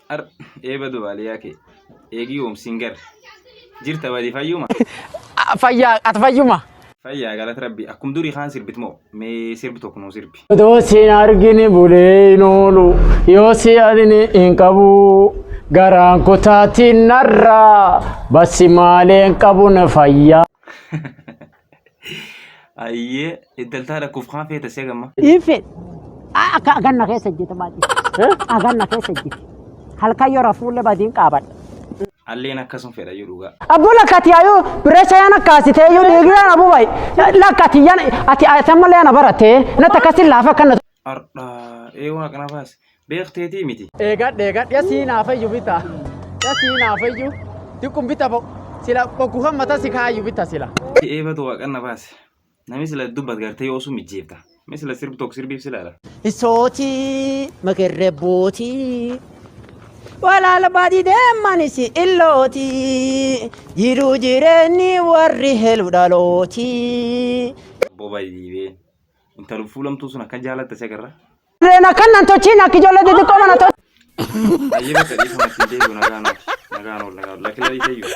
Ar eeba dubaaliyaa kee eegii yoom siin garre. Jirta badi fayyuma. Fayyaa ati fayyuma. Fayyaa galata rabbi akkum durii kaan sirbit moo mee sirbi tokko nuu sirbi. Otoo siin argini bulee hin oolu yoo si adini hin qabu garaan kutaatiin narraa basi maalee hin qabu na fayyaa. Ayyee intaltaa lakkuuf kaan feeta see gamma. Hin fedhu. Akka aganna keessa hojjeta baay'ee. Aganna keessa hojjeta. Halkan yoo rafuullee badiin qaabadha. Alleen akkasum fedha iyyuu dhugaa. Abbo lakkati ayuu bireessa yana kaasitee iyyuu dhiigiraan abu bayi. Lakkati yana ati ati ammallee yana baratee natti akkasiin laafa akkana. Ardhaa ee waaqa na baase beekteetii miti. Eegadhe eegadhe yasii naafayyu bita yasii naafayyu diqqum bita bo sila bokku kan mata si kaayyu bita sila. Eebatu waaqa na baase. Nami sila dubbat gartee yoo sun mijjeefta. Mee sila sirbi tokko sirbiif silaala. Isootii makerrebbootii walaala baadii deemanis illootii jiruu jireenyi warri helu dhalootii. Boba diibee. Intala fuulamtuu sun akka jaalatta si agarra. Reena kan nan tochiin akka ijoollee xixiqqoo mana tochi. Ayyee bakka dhiifama ittiin deebi'u nagaan ool. Nagaan ool nagaan ool. Lakki lalii ta'eyyuu.